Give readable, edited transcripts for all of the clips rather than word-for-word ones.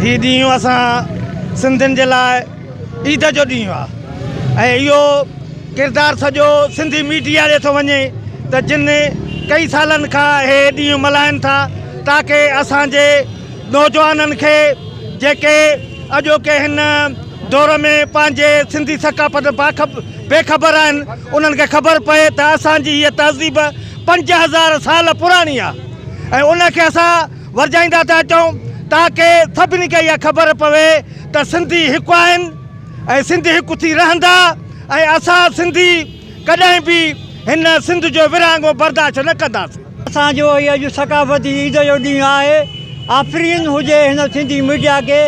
هي ڏينهن اسان سنڌين جي لاء عيد جو ڏينهن آهي ۽ اهو ڪردار سڄو سنڌي ميڊيا ڏي ٿو وڃي ته جن ڪئي سالن کان هي ڏينهن ملهائن ٿا تاڪه اسان جي نوجوانن کي جيڪي اڄوڪي هن دور ۾ پنهنجي سنڌي ثقافت بي خبر آهن انهن کي خبر پئي ته اسان جي هيء تهذيب 5000 سال پراڻي آهي ۽ ان کي اسان ورجائيندا ٿا اچون تاڪه سڀني کي اها خبر پوي ته سنڌي هڪ آهن ۽ سنڌي هڪ ٿي رهندا ۽ اسان سنڌي ڪڏهن به هن سنڌ جو ورهاڱو برداشت نه ڪنداسين. اسان جو هي اڄ ثقافتي عيد جو ڏينهن آهي، آفرين هجي هن سنڌي ميڊيا کي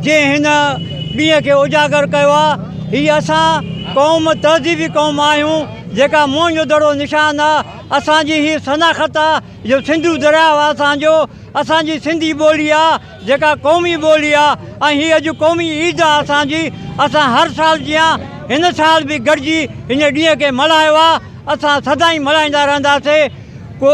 جنهن هن ڏينهن کي اجاگر ڪيو آهي، هي اسان قوم تهذيبي قوم آهيون جيڪا موهن جو دڙو نشان آهي، اسان جي هي شناخت آهي جو سنڌو درياء آهي اسان جو، اسان جي سنڌي ٻولي آهي. جيڪا قومي ٻولي آ ۽ هي اڄ قومي عيد آ اسان جي، اسان هر سال جيان هن سال به گڏجي هن ڏينهن کي ملهايو آ، اسان سدائين ملهائيندا رهنداسي. ڪو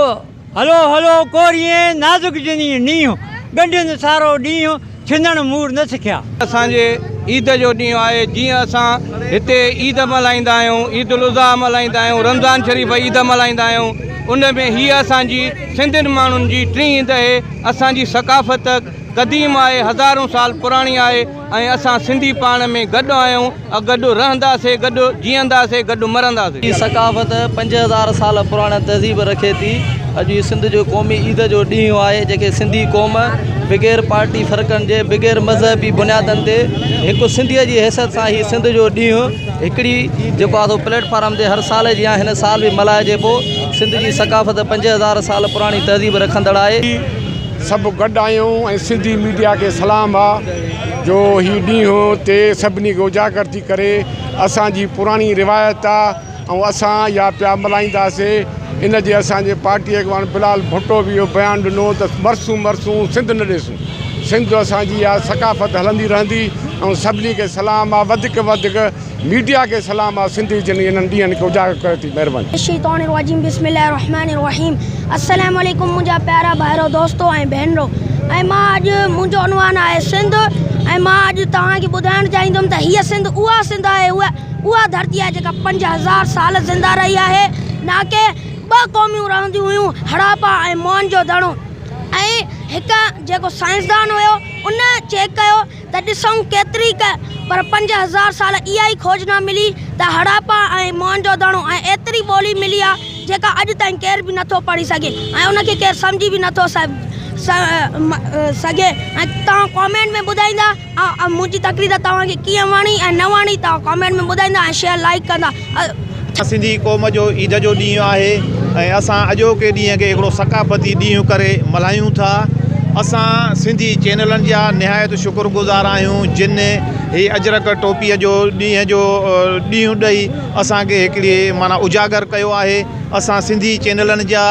هلو هلو ڪوريين نازڪ جني نينهن، ڳنڍين سارو ڏينهن ڇنڻ مور نه سکيا. اسان جي عيد جو ڏينهن آهي جيئن اسان هتي عيد ملهائيندا آهيون عيد الاضحيٰ ملهائيندا آهيون رمضان شريف عيد ملهائيندا آهيون ان ۾ هي اسان جي سنڌين ماڻهن جي ٽين عيد اهي اسان جي ثقافت قديم آهي هزارون سال پراڻي آهي ۽ اسان سنڌي پاڻ ۾ گڏ آهيون ۽ گڏ رهنداسي گڏ جيئنداسي گڏ مرنداسي. هي ثقافت 5000 سال پراڻي تهذيب رکي ٿي. اڄ هي سنڌ جو قومي عيد جو ڏينهن آهي جيڪي سنڌي قوم بغير پارٽي فرقن جي بغير مذهبي بنيادن تي هڪ سنڌي جي حيثيت سان هي سنڌ جو ڏينهن هڪڙي جيڪو آهي سو پليٽ فارم تي هر سال جيان هن سال به ملهائجي پيو. سنڌ جي ثقافت 5000 سال پراڻي تهذيب رکندڙ آهي. سڀ گڏ آهيون ۽ سنڌي ميڊيا کي سلام آ جو هي ڏينهن تي سڀني کي اجاگر ٿي ڪري اسان جي پراڻي روايت آ ۽ اسان اها پيا ملهائينداسي ان جي اسان جي پارٽي اڳواڻ بلال ڀٽو به اهو بيان ڏنو ته مرسون مرسون سنڌ نه ڏيسون سنڌ اسان جي اها ثقافت هلندي رهندي ۽ سڀني کي سلام آ وڌيڪ وڌيڪ ميڊيا کي سلام آ سنڌي جن انهن ڏينهن کي اجاگر ڪيو ٿي مهرباني. الشيطان الرجيم بسم الله الرحمن الرحيم السلام عليڪم منهنجا پيارا ڀائرو دوستو ۽ ڀينرو ۽ مان اڄ منهنجو عنوان آهي سنڌ ۽ مان اڄ توهان کي ٻڌائڻ چاهيندم ته هيء سنڌ اها سنڌ آهي اها اها ڌرتي آهي جيڪا 5000 سال زنده رهي آهي نه ڪي ٻه قوميون رهنديون هيون هڙاپا ۽ موهن جو دڙو ۽ هڪ جيڪو سائنسدان هيو ان چيڪ ڪيو ته ڏسون ڪيتري ڪ پر 5000 سال اها ئي کوجنا ملي ته هڙاپا ۽ موهن جو دڙو ۽ ايتري ٻولي ملي آ جيڪا اڄ تائين ڪير به نٿو پڙهي سگهي ۽ ان کي ڪير سمجهي به نٿو سگهي ۽ توهان ڪامينٽ ۾ ٻڌائيندا منهنجي تقرير توهان کي ڪيئن وڻي ۽ نه وڻي توهان ڪامينٽ ۾ ٻڌائيندا ۽ شيئر لائيڪ ڪندا. سنڌي قوم جو عيد جو ڏينهن آهي ۽ اسان اڄوڪي ڏينهن کي هڪڙو ثقافتي ڏينهن ڪري ملهايون ٿا. اسان سنڌي چينلن جا نهايت شڪر گذار آهيون جن هي اجرڪ ٽوپيء جو ڏينهن جو ڏينهن ڏئي اسان کي هڪڙي معنيٰ اجاگر ڪيو آهي. اسان سنڌي چينلن جا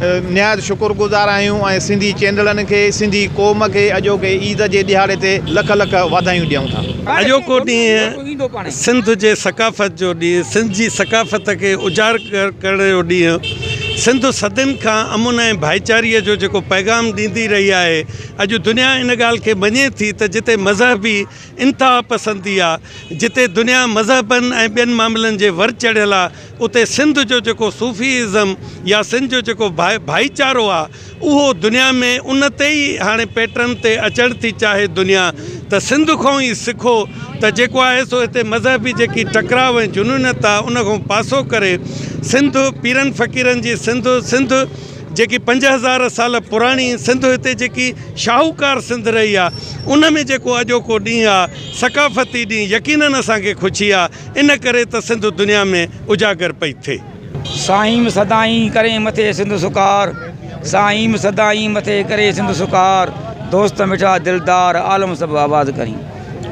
نهايت شڪر گذار آهيون ۽ سنڌي چينلن کي سنڌي قوم کي اڄوڪي عيد جي ڏهاڙي تي لک لک واڌايون ڏيون ٿا. اڄوڪو ڏينهن سنڌ جي ثقافت جو ڏينهن، سنڌ جي ثقافت کي اجاگر ڪرڻ جو ڏينهن، سنڌ صدين کان امن ۽ ڀائيچاري جو جيڪو پيغام ڏيندي رهي آهي، اڄ دنيا ان ڳالهه کي مڃي ٿي ته جتي مذهبي انتهاپسندي آ، جتي دنيا مذهبن ۽ ٻين معاملن جي ور چڙهيل آ، اتي سنڌ جو جيڪو صوفي ازم يا سنڌ جو جيڪو ڀائيچارو آ اهو دنيا ۾ ان تي ئي هاڻي پيٽرن تي اچڻ ٿي چاهي دنيا ته سنڌ کان ئي سکو ته جيڪو آهي سو هتي مذهبي جيڪي ٽڪراء ۽ جنونيت آ ان کان پاسو ڪري سنڌ پيرن فقيرن جي سنڌ سنڌ جيڪي 5000 سال پراڻي سنڌ هتي جيڪي شاهوڪار سنڌ رهي آ ان ۾ جيڪو اڄوڪو ڏينهن آ ثقافتي ڏينهن يقينن اسان کي خوشي آ ان ڪري ته سنڌ دنيا ۾ اجاگر پئي ٿئي. سائين سدائين ڪرين مٿي سنڌ سڪار سائين سدائين مٿي ڪري سنڌ سڪار دوست مٺا دلدار عالم سڀ آباد ڪرين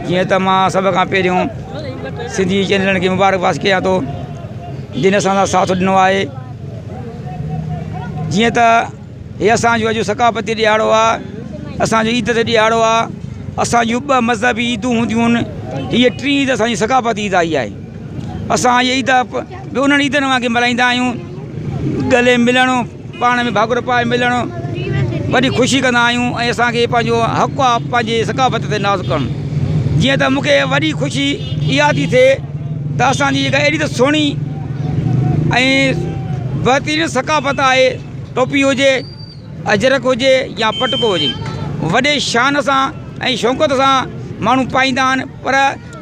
جيئن ته مان سڀ کان پهريون سنڌي چينلن کي مبارڪباد ڪيان ٿو جن اسان سان ساٿ ڏنو آهي جيئن ته هي اسان جو اڄ ثقافتي ڏهاڙو آ، اسان جو عيد جو ڏهاڙو آ، اسان جون ٻه مذهبي عيدون هونديون آهن، هيء ٽين عيد اسان جي ثقافتي عيد آئي آهي. اسان هيء عيد به انهن عيدن وانگي ملهائيندا آهيون، ڳلي ملڻ، پاڻ ۾ ڀاڪر پائي ملڻ، وڏي خوشي ڪندا آهيون ۽ اسان کي پنهنجو حق آهي پنهنجي ثقافت تي ناز ڪرڻ جيئن ته مون کي وڏي خوشي اها ٿي ٿئي ته اسان جي جيڪا اهڙي ته سهڻي ۽ بهترين ثقافت آهي ٽوپي هجي اجرڪ هجي يا پٽڪو هجي وڏي شان سان ۽ شوڪت سان ماڻهو پائيندا آهن پر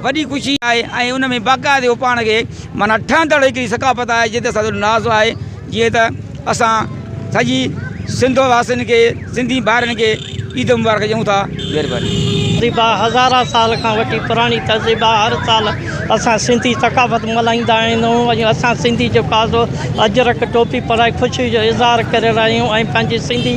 وڏي خوشي آهي ۽ ان ۾ باقاعدي اهو پاڻ کي معنيٰ ٺهندڙ هڪڙي ثقافت آهي جنهن تي اسان جو ناز آهي جيئن ته اسان سڄي سنڌ واسين کي سنڌي ڀائرن کي عيد مبارڪ ڏيون ٿا مهرباني. تهذيب آ هزارها سال کان وٺي پراڻي تهذيب آ هر سال اسان سنڌي ثقافت ملهائيندا آهيون ۽ اسان سنڌي جيڪو آ سو اجرڪ ٽوپي پرائي خوشي جو اظهار ڪري رهيا آهيون ۽ پنهنجي سنڌي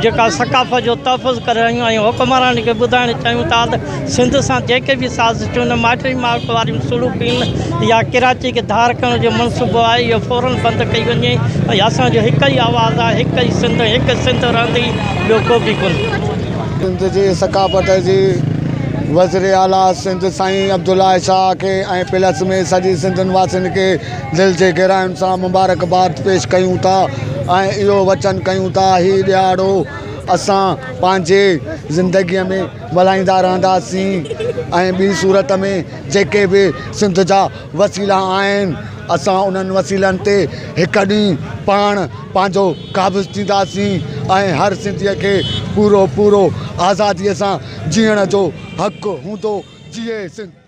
جيڪا ثقافت جو تحفظ ڪري رهيا آهيون ۽ حڪمرانن کي ٻڌائڻ چاهيون ٿا ته سنڌ سان جيڪي به سازشون ماٽي مارڪ واريون سلوڪيون يا ڪراچي کي ڌار ڪرڻ جو منصوبو آهي اهو فورن بند ڪئي وڃي ۽ اسان جو هڪ ئي آواز آهي هڪ ئي سنڌ هڪ سنڌ رهندي ٻيو ڪو به ڪونه. سنڌ جي ثقافت جي وزير اعليٰ سنڌ سائين عبدالله شاهه کي ۽ پلس ۾ سڄي سنڌين واسين کي دل جي گهراين سان مبارڪباد پيش ڪيون ٿا ۽ اهو وچن ڪيون ٿا هي ڏهاڙو اسان پنهنجي زندگي ۾ ملهائيندا رهنداسين ۽ ٻي صورت ۾ جيڪي به سنڌ جا وسيلا آهن اسان انهن وسيلن تي هڪ ڏينهن پاڻ پنهنجو قابض ٿينداسين ۽ هر سنڌيء کي پورو پورو آزاديء سان جيئڻ جو حق هوندو. جيئي سنڌ.